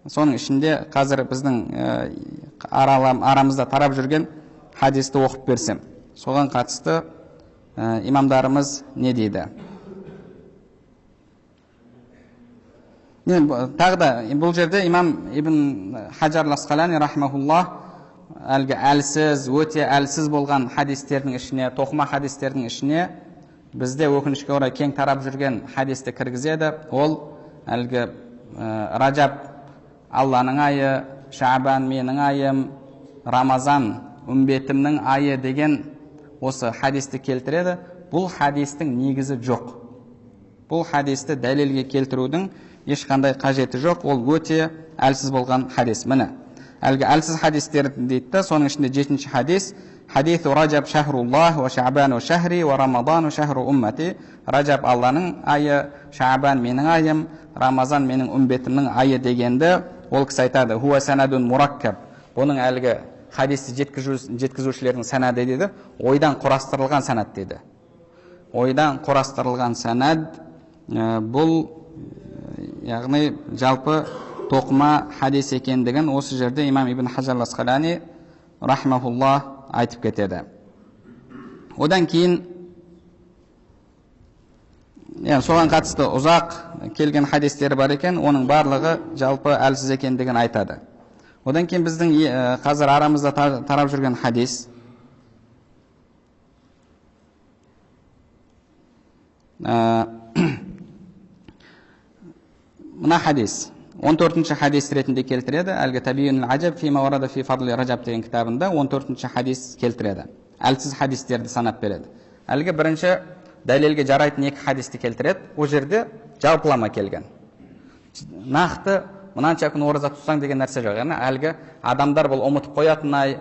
Соның ішінде қазір біздің арамызда тарап жүрген хадисті оқып берсем. Соған қатысты имамдарымыз не дейді? Тағы да бұл жерде имам Ибн Хажар Асқалани рахмаһуллах әлгі әлсіз, өте әлсіз болған хадистердің ішіне, тоқыма хадистердің ішіне бізде өкінішке орай кең тарап жүрген хадисті кіргізеді. Ол әлгі Ражаб Алланың айы, Шабан менің айым, Рамазан үмбетімнің айы деген осы хадисті келтіреді. Бұл хадистің негізі жоқ. Бұл хадисті дәлелге келтірудің ешқандай қажеті жоқ. Ол өте әлсіз болған хадис. Міне, әлгі әлсіз хадистер дейді да, соның ішінде 7-ші хадис. Хадису Ражаб шахруллах ва Шабану шахри ва Рамадану шахру уммати. Ражаб Алланың айы, Шабан менің айым, Рамазан менің үмбетімнің айы дегенді ол кісі айтады. Хуа санадун мураккаб. Бұның әлгі хадисті жеткізушілердің санады дейді, ойдан құрастырылған санат дейді. Ойдан құрастырылған санад бұл, яғни жалпы тоқыма хадис екендігін осы жерде имам Ибн Хажар Асқалани рахмаһуллах айтып кетеді. Одан кейін соған қатысты ұзақ келген хадистер бар екен, оның барлығы жалпы әлсіз екендігін айтады. Одан кейін біздің қазір арамызда тарап жүрген хадис. Мына хадис 14-ші хадис ретінде келтіреді. Әлгі Табиюн Ажаб фи ма варада фи фадли Ражаб деген кітабында 14-ші хадис келтіреді. Әлсіз хадистерді санап береді. Әлгі бірінші дәлелге жарайтын екі хадисті келтіреді. Ол жерде жалпылама келген. Нақты мынанша күн ораза тұтсаң деген нәрсе жоқ. Яғни әлгі адамдар бұл ұмытып қоятын ай,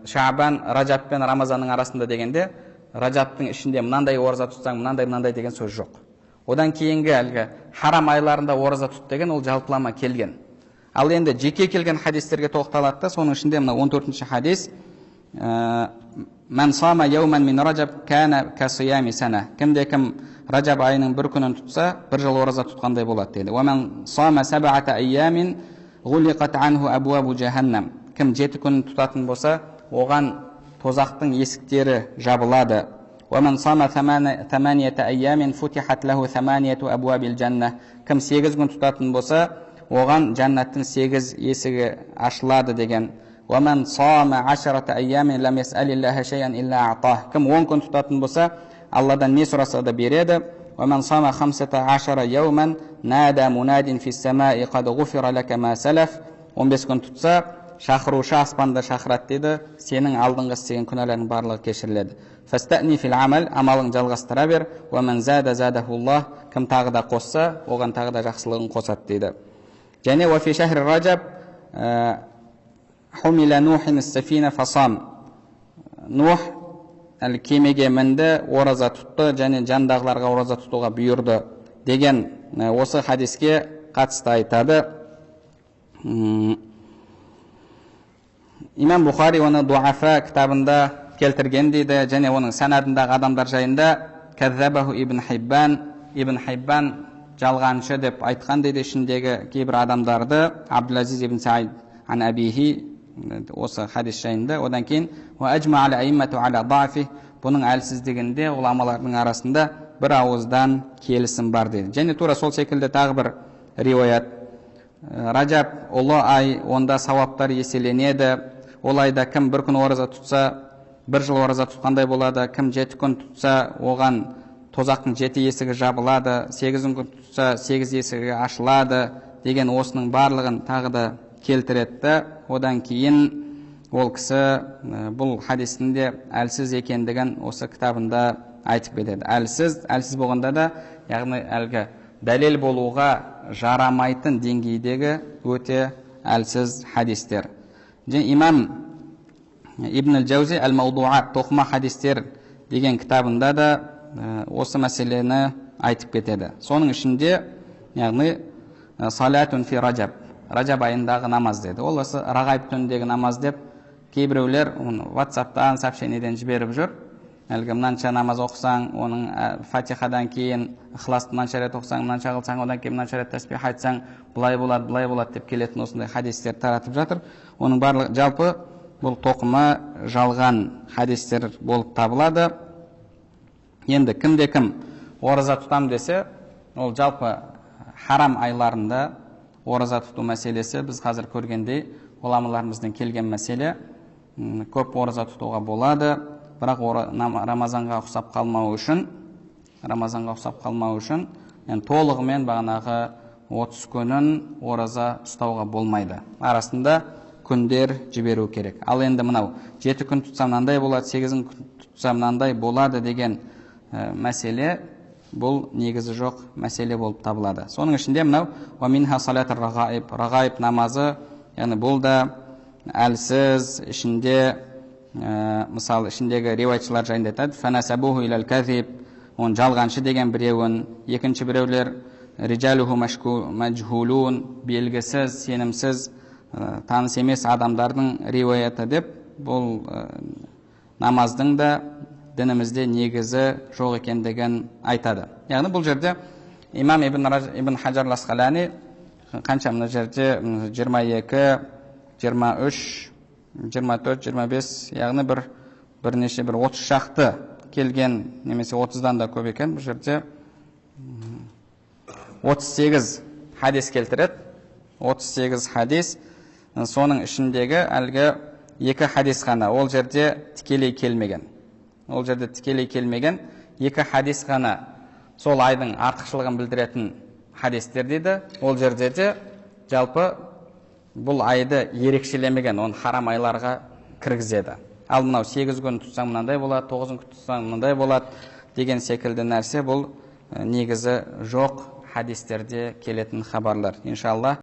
Шабан, Ражаб пен Рамазанның арасында дегенде, Ражабтың ішінде мынандай ораза тұтсаң, мынандай-мынандай деген сөз жоқ. Одан кейінгі әлгі харам айларында ораза тұт деген ол жалпылама келген. Ал енді жеке келген хадистерге тоқталады да, соның ішінде мына 14-ші хадис, «Мән сама яуман мин Ражаб кана касиями сана». Кімде кім Ражаб айының бір күнін тұтса, бір жыл ораза тұтқандай болады дейді. «Уа ман сама саб'ата айямин ғулиқат анху абуабу жаханнам». Кім 7 күн тұтатын болса, оған тозақтың есіктері жабылады. وَمَنْ صَامَ ثَمَانِيَةَ أَيَّامٍ فُتِحَتْ لَهُ ثَمَانِيَةُ أَبْوَابِ الْجَنَّةِ. Кім 8 күн тұтатын болса, оған жәннаттың 8 есігі ашылады деген. وَمَنْ صَامَ عَشَرَةَ أَيَّامٍ لَمْ يَسْأَلِ اللَّهَ شَيْئًا إِلَّا أَعْطَاهُ. Кім 10 күн тұтатын болса, Алладан не сұраса да береді. وَمَنْ صَامَ 15 يَوْمًا نَادَى مُنَادٍ فِي السَّمَاءِ قَدْ غُفِرَ لَكَ مَا سَلَفَ. 15 күн тұтса, шақырушы аспанда шақырады дейді, сенің алдыңғы істеген күнәларың барлығы кешіріледі. Фастани фил амал, амалың жалғастыра бер. Уа ман зада задахуллах, кім тағы да қосса, оған тағы да жақсылығын қосады дейді. Және уа фи шахри Ражаб хумила Нухин ас-сафина фасам. Нух әлі кемеге мінді, ораза тұтты және жандағыларға ораза тұтуға бұйырды деген осы хадиске қатысты айтады. Имам Бухари оны Дуафа кітабында келтірген дейді, және оның санадындағы адамдар жайында Кәззабаху Ибн Хиббан, Ибн Хиббан жалғаншы деп айтқан дейді ішіндегі кейбір адамдарды. Абдулазиз ибн Саид ан абихи осы хадис жайында. Одан кейін уа ажма аля аиммату аля дафи, бұның әлсіздігінде ғұламалардың арасында бір ауыздан келісім бар дейді. Және тура сол секілді тағы бір риуаят. Ражаб ұлы ай, онда сауаптар еселенеді. Ол айда кім бір күн ораза тұтса, бір жыл ораза тұтқандай болады. Кім 7 күн тұтса, оған тозақтың 7 есігі жабылады, 8 күн тұтса, 8 есігі ашылады деген осының барлығын тағы да келтіреді. Одан кейін ол кісі бұл хадистің де әлсіз екендігін осы кітабында айтып кетеді. Әлсіз, әлсіз болғанда да, яғни әлгі дәлел болуға жарамайтын деңгейдегі өте әлсіз хадистер. Және имам Ибн аль-Джаузи аль-Маудуат, тоқыма хадистер деген кітабында да осы мәселені айтып кетеді. Соның ішінде, яғни салатун фи Ражаб, Ражаб айындағы намаз деді. Ол осы рағайып түніндегі намаз деп кейбіреулер оны WhatsApp-тан сообщениеден жіберіп жүр. Әлгі мынанша намаз оқысаң, оның Фатихадан кейін Ықыласты мынанша рет оқысаң, мынанша қылсаң, одан кейін мынанша рет тәсбих айтсаң, былай болады, былай болады деп келетін осындай хадистер таратып жатыр. Оның барлығы жалпы бұл тоқыма жалған хадистер болып табылады. Енді кімде кім ораза тұтам десе, ол жалпы харам айларында ораза тұту мәселесі біз қазір көргендей ғұламаларымыздан келген мәселе. Көп ораза тұтуға болады, бірақ Рамазанға ұқсап қалмау үшін, Рамазанға ұқсап қалмау үшін, енді толығымен бағанағы 30 күнін ораза ұстауға болмайды. Арасында күндер жіберу керек. Ал енді мынау 7 күн тұтсам мынандай болады, 8 күн тұтсам мынандай болады деген мәселе бұл негізі жоқ мәселе болып табылады. Соның ішінде мынау уа минха салатур рағаиб, рағаиб намазы, яғни бұл да әлсіз, ішінде мысалы ішіндегі риуаятшылар жайында айтады, фанасабуху илал казиб, оны жалғаншы деген біреуін, екінші біреулер риджалуху мажхулун, белгісіз, сенімсіз, таныс емес адамдардың риуаяты деп, бұл намаздың да дінімізде негізі жоқ екендігін айтады. Яғни бұл жерде имам Ибн Хажар Асқалани қанша мына жерде 22, 23, 24, 25, яғни бірнеше бір 30 шақты келген, немесе 30-дан да көп екен. Бұл жерде 38 хадис келтіреді. 38 хадис, соның ішіндегі әлгі екі хадис қана ол жерде тікелей келмеген. Ол жерде тікелей келмеген екі хадис қана сол айдың артықшылығын білдіретін хадистер дейді. Ол жерде де жалпы бұл айды ерекшелемеген, оны харам айларға кіргізеді. Ал мынау 8 күн тұтсаң мынандай болады, 9 күн тұтсаң мынандай болады деген секілді нәрсе бұл негізі жоқ хадистерде келетін хабарлар. Иншалла.